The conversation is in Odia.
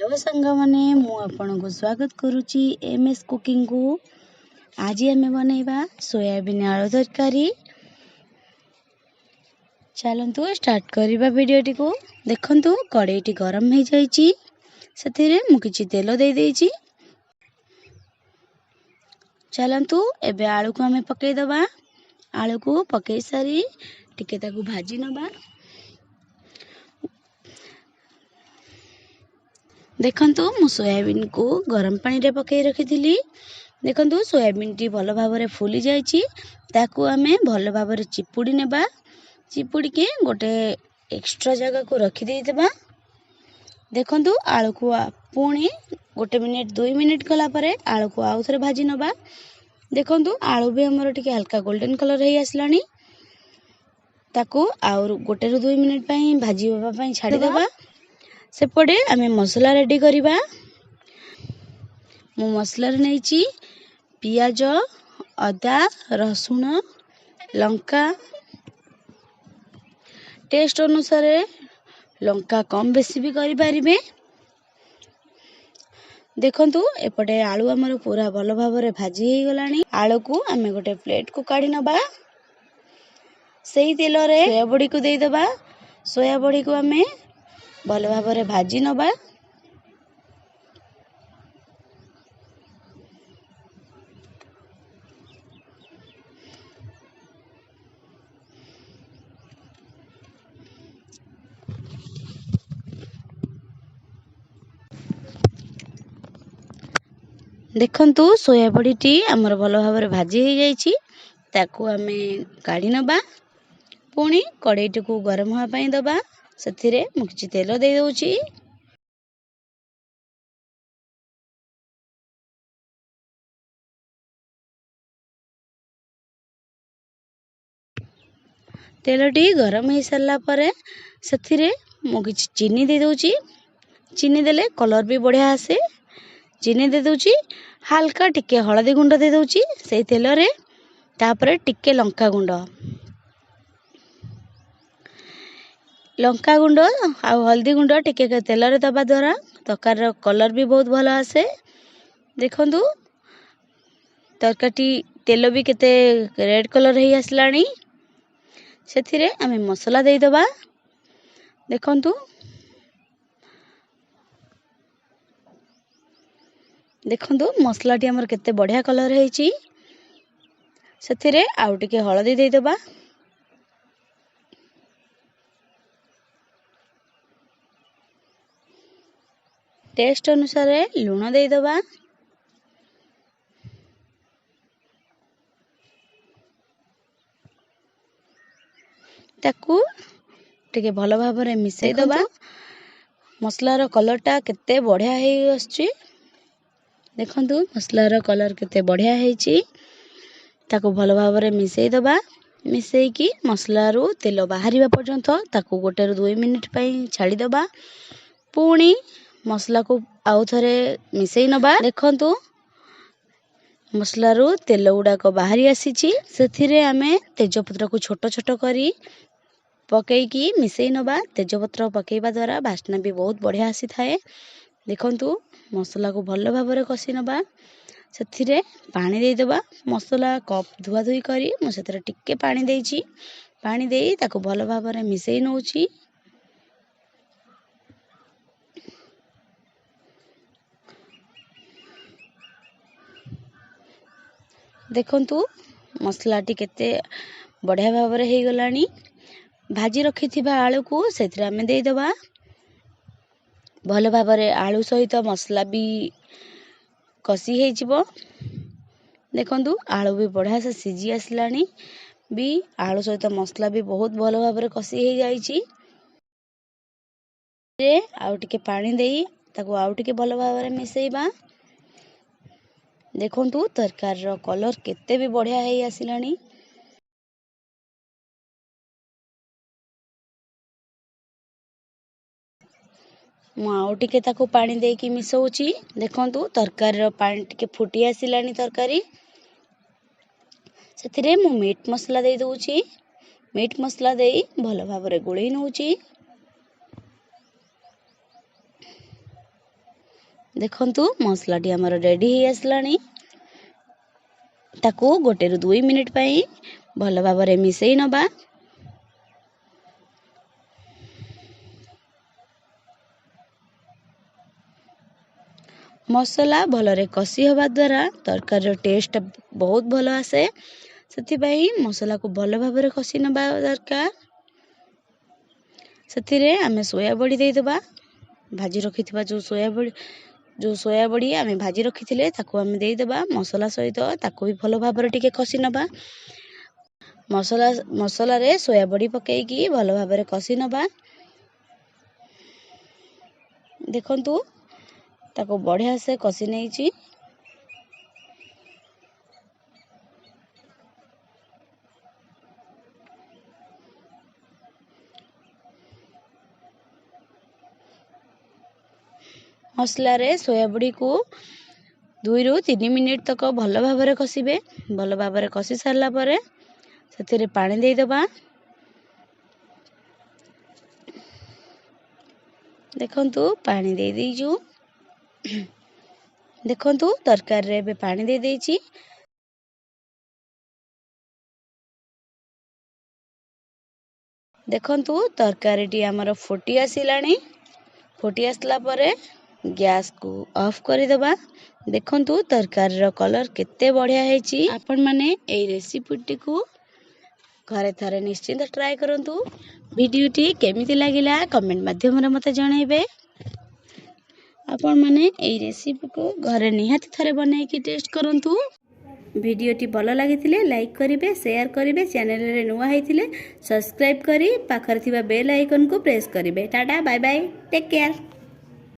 ହ୍ୟାଲୋ ସାଙ୍ଗମାନେ, ମୁଁ ଆପଣଙ୍କୁ ସ୍ୱାଗତ କରୁଛି ଏମ୍ ଏସ୍ କୁକିଂକୁ। ଆଜି ଆମେ ବନେଇବା ସୋୟାବିନ୍ ଆଳୁ ତରକାରୀ। ଚାଲନ୍ତୁ ଷ୍ଟାର୍ଟ କରିବା ଭିଡ଼ିଓଟିକୁ। ଦେଖନ୍ତୁ, କଡ଼େଇଟି ଗରମ ହେଇଯାଇଛି, ସେଥିରେ ମୁଁ କିଛି ତେଲ ଦେଇଦେଇଛି। ଚାଲନ୍ତୁ ଏବେ ଆଳୁକୁ ଆମେ ପକାଇଦେବା। ଆଳୁକୁ ପକାଇ ସାରି ଟିକେ ତାକୁ ଭାଜି ନେବା। ଦେଖନ୍ତୁ, ମୁଁ ସୋୟାବିନ୍କୁ ଗରମ ପାଣିରେ ପକାଇ ରଖିଥିଲି। ଦେଖନ୍ତୁ, ସୋୟାବିନ୍ଟି ଭଲ ଭାବରେ ଫୁଲି ଯାଇଛି। ତାକୁ ଆମେ ଭଲ ଭାବରେ ଚିପୁଡ଼ି ନେବା। ଚିପୁଡ଼ିକି ଗୋଟେ ଏକ୍ସଟ୍ରା ଜାଗାକୁ ରଖିଦେଇଦେବା। ଦେଖନ୍ତୁ, ଆଳୁକୁ ପୁଣି 1 ମିନିଟ୍ 2 ମିନିଟ୍ ଗଲା ପରେ ଆଳୁକୁ ଆଉ ଥରେ ଭାଜି ନେବା। ଦେଖନ୍ତୁ, ଆଳୁ ବି ଆମର ଟିକେ ହାଲକା ଗୋଲ୍ଡେନ୍ କଲର୍ ହେଇ ଆସିଲାଣି। ତାକୁ ଆଉ 1ରୁ 2 ମିନିଟ୍ ପାଇଁ ଭାଜି ହେବା ପାଇଁ ଛାଡ଼ିଦେବା। ସେପଟେ ଆମେ ମସଲା ରେଡ଼ି କରିବା। ମୁଁ ମସଲାରେ ନେଇଛି ପିଆଜ, ଅଦା, ରସୁଣ, ଲଙ୍କା। ଟେଷ୍ଟ ଅନୁସାରେ ଲଙ୍କା କମ୍ ବେଶୀ ବି କରିପାରିବେ। ଦେଖନ୍ତୁ, ଏପଟେ ଆଳୁ ଆମର ପୁରା ଭଲ ଭାବରେ ଭାଜି ହେଇଗଲାଣି। ଆଳୁକୁ ଆମେ ଗୋଟେ ପ୍ଲେଟ୍କୁ କାଢ଼ି ନେବା। ସେଇ ତେଲରେ ସୋୟା ବଡ଼ିକୁ ଦେଇଦେବା। ସୋୟା ବଡ଼ିକୁ ଆମେ ଭଲ ଭାବରେ ଭାଜି ନେବା। ଦେଖନ୍ତୁ, ସୋୟା ବଡ଼ିଟି ଆମର ଭଲ ଭାବରେ ଭାଜି ହେଇଯାଇଛି। ତାକୁ ଆମେ କାଢ଼ି ନେବା। ପୁଣି କଡ଼େଇଟିକୁ ଗରମ ହେବା ପାଇଁ ଦେବା। ସେଥିରେ ମୁଁ କିଛି ତେଲ ଦେଇଦେଉଛି। ତେଲଟି ଗରମ ହେଇସାରିଲା ପରେ ସେଥିରେ ମୁଁ କିଛି ଚିନି ଦେଇଦେଉଛି। ଚିନି ଦେଲେ କଲର୍ ବି ବଢ଼ିଆ ଆସେ। ଚିନି ଦେଇଦେଉଛି, ହାଲକା ଟିକେ ହଳଦୀ ଗୁଣ୍ଡ ଦେଇଦେଉଛି ସେଇ ତେଲରେ। ତାପରେ ଟିକେ ଲଙ୍କା ଗୁଣ୍ଡ, ଲଙ୍କା ଗୁଣ୍ଡ ଆଉ ହଳଦୀ ଗୁଣ୍ଡ ଟିକେ ତେଲରେ ଦେବା ଦ୍ୱାରା ତରକାରୀର କଲର୍ ବି ବହୁତ ଭଲ ଆସେ। ଦେଖନ୍ତୁ, ତରକାରୀଟି ତେଲ ବି କେତେ ରେଡ଼୍ କଲର୍ ହେଇ ଆସିଲାଣି। ସେଥିରେ ଆମେ ମସଲା ଦେଇଦେବା। ଦେଖନ୍ତୁ, ଦେଖନ୍ତୁ, ମସଲାଟି ଆମର କେତେ ବଢ଼ିଆ କଲର୍ ହେଇଛି। ସେଥିରେ ଆଉ ଟିକେ ହଳଦୀ ଦେଇଦେବା। ଟେଷ୍ଟ ଅନୁସାରେ ଲୁଣ ଦେଇଦେବା। ତାକୁ ଟିକେ ଭଲ ଭାବରେ ମିଶାଇ ଦେବା। ମସଲାର କଲର୍ଟା କେତେ ବଢ଼ିଆ ହେଇ ଆସୁଛି। ଦେଖନ୍ତୁ, ମସଲାର କଲର୍ କେତେ ବଢ଼ିଆ ହେଇଛି। ତାକୁ ଭଲ ଭାବରେ ମିଶାଇ ଦେବା। ମିଶାଇକି ମସଲାରୁ ତେଲ ବାହାରିବା ପର୍ଯ୍ୟନ୍ତ ତାକୁ 1ରୁ 2 ମିନିଟ୍ ପାଇଁ ଛାଡ଼ିଦେବା। ପୁଣି ମସଲାକୁ ଆଉ ଥରେ ମିଶାଇ ନେବା। ଦେଖନ୍ତୁ, ମସଲାରୁ ତେଲ ଗୁଡ଼ାକ ବାହାରି ଆସିଛି। ସେଥିରେ ଆମେ ତେଜପତ୍ରକୁ ଛୋଟ ଛୋଟ କରି ପକାଇକି ମିଶାଇ ନେବା। ତେଜପତ୍ର ପକାଇବା ଦ୍ୱାରା ବାସ୍ନା ବି ବହୁତ ବଢ଼ିଆ ଆସିଥାଏ। ଦେଖନ୍ତୁ, ମସଲାକୁ ଭଲ ଭାବରେ କଷି ନେବା। ସେଥିରେ ପାଣି ଦେଇଦେବା। ମସଲା କପ୍ ଧୁଆ ଧୁଇ କରି ମୁଁ ସେଥିରେ ଟିକେ ପାଣି ଦେଇଛି। ପାଣି ଦେଇ ତାକୁ ଭଲ ଭାବରେ ମିଶାଇ ନେଉଛି। ଦେଖନ୍ତୁ, ମସଲାଟି କେତେ ବଢ଼ିଆ ଭାବରେ ହେଇଗଲାଣି। ଭାଜି ରଖିଥିବା ଆଳୁକୁ ସେଥିରେ ଆମେ ଦେଇଦେବା। ଭଲ ଭାବରେ ଆଳୁ ସହିତ ମସଲା ବି କଷି ହେଇଯିବ। ଦେଖନ୍ତୁ, ଆଳୁ ବି ବଢ଼ିଆ ସେ ସିଝି ଆସିଲାଣି ବି, ଆଳୁ ସହିତ ମସଲା ବି ବହୁତ ଭଲ ଭାବରେ କଷି ହେଇଯାଇଛି। ଆଉ ଟିକେ ପାଣି ଦେଇ ତାକୁ ଆଉ ଟିକେ ଭଲ ଭାବରେ ମିଶାଇବା। ଦେଖନ୍ତୁ, ତରକାରୀର କଲର୍ କେତେ ବି ବଢ଼ିଆ ହେଇ ଆସିଲାଣି। ମୁଁ ଆଉ ଟିକେ ତାକୁ ପାଣି ଦେଇକି ମିଶାଉଛି। ଦେଖନ୍ତୁ, ତରକାରୀର ପାଣି ଟିକେ ଫୁଟି ଆସିଲାଣି ତରକାରୀ। ସେଥିରେ ମୁଁ ମିଟ୍ ମସଲା ଦେଇଦେଉଛି। ମିଟ୍ ମସଲା ଦେଇ ଭଲ ଭାବରେ ଗୋଳେଇ ନେଉଛି। ଦେଖନ୍ତୁ, ମସଲାଟି ଆମର ରେଡ଼ି ହେଇ ଆସିଲାଣି। ତାକୁ 1ରୁ 2 ମିନିଟ୍ ପାଇଁ ଭଲ ଭାବରେ ମିଶାଇ ନେବା। ମସଲା ଭଲରେ କଷି ହେବା ଦ୍ୱାରା ତରକାରୀର ଟେଷ୍ଟ ବହୁତ ଭଲ ଆସେ। ସେଥିପାଇଁ ମସଲାକୁ ଭଲ ଭାବରେ କଷି ନେବା ଦରକାର। ସେଥିରେ ଆମେ ସୋୟା ବଡ଼ି ଦେଇଦେବା। ଭାଜି ରଖିଥିବା ଯେଉଁ ସୋୟା ବଡ଼ି ଆମେ ଭାଜି ରଖିଥିଲେ, ତାକୁ ଆମେ ଦେଇଦେବା ମସଲା ସହିତ। ତାକୁ ବି ଭଲ ଭାବରେ ଟିକେ କଷି ନେବା। ମସଲାରେ ସୋୟା ବଡ଼ି ପକାଇକି ଭଲ ଭାବରେ କଷି ନେବା। ଦେଖନ୍ତୁ, ତାକୁ ବଢ଼ିଆ ସେ କଷି ନେଇଛି। ମସଲାରେ ସୋୟାବଡ଼ିକୁ 2ରୁ 3 ମିନିଟ୍ ତକ ଭଲ ଭାବରେ କଷିବେ। ଭଲ ଭାବରେ କଷି ସାରିଲା ପରେ ସେଥିରେ ପାଣି ଦେଇଦେବା। ଦେଖନ୍ତୁ, ପାଣି ଦେଇ ଦେଇଛୁ। ଦେଖନ୍ତୁ, ତରକାରୀରେ ଏବେ ପାଣି ଦେଇ ଦେଇଛି। ଦେଖନ୍ତୁ, ତରକାରୀଟି ଆମର ଫୁଟି ଆସିଲାଣି। ଫୁଟି ଆସିଲା ପରେ ଗ୍ୟାସକୁ ଅଫ୍ କରିଦେବା। ଦେଖନ୍ତୁ, ତରକାରୀର କଲର୍ କେତେ ବଢ଼ିଆ ହେଇଛି। ଆପଣମାନେ ଏଇ ରେସିପିଟିକୁ ଘରେ ଥରେ ନିଶ୍ଚିନ୍ତ ଟ୍ରାଏ କରନ୍ତୁ। ଭିଡ଼ିଓଟି କେମିତି ଲାଗିଲା, କମେଣ୍ଟ ମାଧ୍ୟମରେ ମୋତେ ଜଣାଇବେ। ଆପଣମାନେ ଏଇ ରେସିପିକୁ ଘରେ ନିହାତି ଥରେ ବନେଇକି ଟେଷ୍ଟ କରନ୍ତୁ। ଭିଡ଼ିଓଟି ଭଲ ଲାଗିଥିଲେ ଲାଇକ୍ କରିବେ, ସେୟାର କରିବେ। ଚ୍ୟାନେଲରେ ନୂଆ ହେଇଥିଲେ ସବସ୍କ୍ରାଇବ୍ କରି ପାଖରେ ଥିବା ବେଲ୍ ଆଇକନ୍କୁ ପ୍ରେସ୍ କରିବେ। Tata, bye bye, take care.